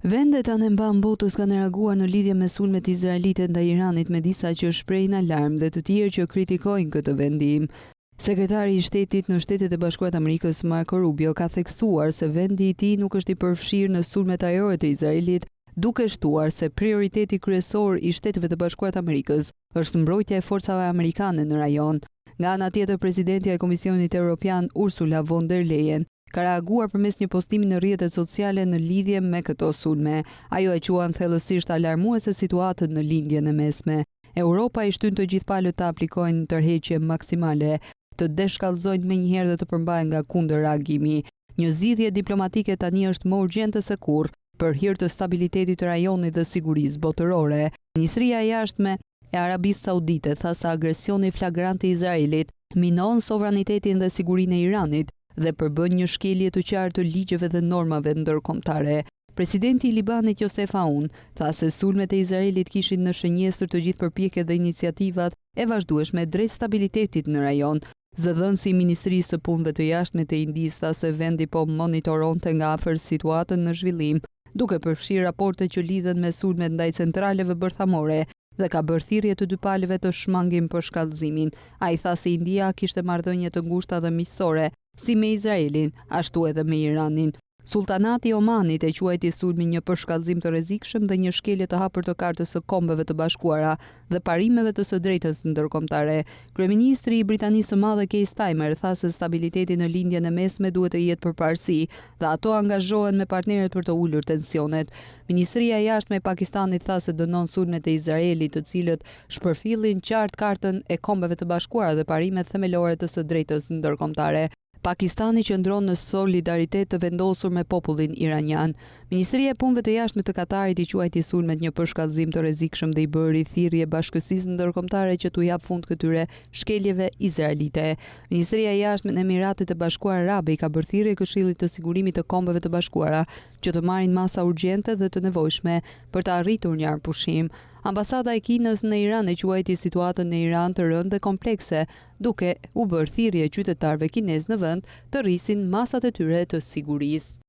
Vendet anembanë botës kanë reaguar në lidhje me sulmet izraelite ndaj Iranit me disa që shprehin alarm dhe të tjerë që kritikojnë këtë vendim. Sekretari i Shtetit në Shtetet e Bashkuara të Amerikës Marco Rubio ka theksuar se vendi i tij nuk është i përfshirë në sulmet ajrore të Izraelit, duke shtuar se prioriteti kryesor i Shteteve të Bashkuara të Amerikës është mbrojtja e forcave amerikane në rajon. Nga ana tjetër, presidentja e Komisionit Europian Ursula von der Leyen ka reaguar përmes një postimi në rrjetet sociale në lidhje me këto sulme. Ajo e quan thellësisht alarmuese situatën në Lindjen e Mesme. Europa i shtyn të gjithë palët të aplikojnë tërheqje maksimale, të deshkallëzojnë menjëherë dhe të përmbahen nga kundërreagimi. Një zgjidhje diplomatike tani është më urgjente se kurrë për hir të stabilitetit të rajonit dhe sigurisë botërore. Ministria e Jashtme e Arabisë Saudite tha se agresioni flagrant i Izraelit minon sovranitetin dhe sigurinë e Iranit dhe përbën një shkelje të qartë të ligjeve dhe normave ndërkombëtare. Presidenti i Libanit Joseph Aoun tha se sulmet e Izraelit kishin në shënjestër të gjithë përpjekjet dhe iniciativat e vazhdueshme drejt stabilitetit në rajon. Zëdhënësi i Ministrisë së Punëve të Jashtme të Indisë tha se vendi po monitoronte nga afër situatën në zhvillim, duke përfshirë raporte që lidhen me sulmet ndaj centraleve bërthamore dhe ka bërë thirrje të dy palëve të shmangin përshkallëzimin. Ai tha se India kishte marrëdhënie të ngushta dhe miqësore, si me Izraelin, ashtu edhe me Iranin. Sulltanati i Omanit e quajti sulmin një përshkallëzim të rrezikshëm dhe një shkelje të hapur të Kartës së Kombeve të Bashkuara dhe parimeve të së drejtës ndërkombëtare. Kryeministri i Britanisë së Madhe Keir Starmer tha se stabiliteti në Lindjen e Mesme duhet të jetë përparësi dhe ato angazhohen me partnerët për të ulur tensionet. Ministria e Jashtme e Pakistanit tha se dënon sulmet e Izraelit, të cilët shpërfillin qartë Kartën e Kombeve të Bashkuara dhe parimet themelore të së drejtës ndërkombëtare. Pakistani qëndron në solidaritet të vendosur me popullin iranian. Ministria e Punëve të Jashtme të Katarit i quajti sulmet një përshkallëzim të rrezikshëm dhe i bëri thirrje bashkësisë ndërkombëtare që t'u japë fund këtyre shkeljeve izraelite. Ministria e Jashtme në Emiratet e Bashkuara Arabe i ka bërë thirrje Këshillit të Sigurimit të Kombeve të Bashkuara që të marrin masa urgjente dhe të nevojshme për të arritur një armëpushim. Ambasada e Kinës në Iran e quajti situatën në Iran të rëndë dhe komplekse, duke u bërë thirrje qytetarëve kinezë në vend të rrisin masat e tyre të sigurisë.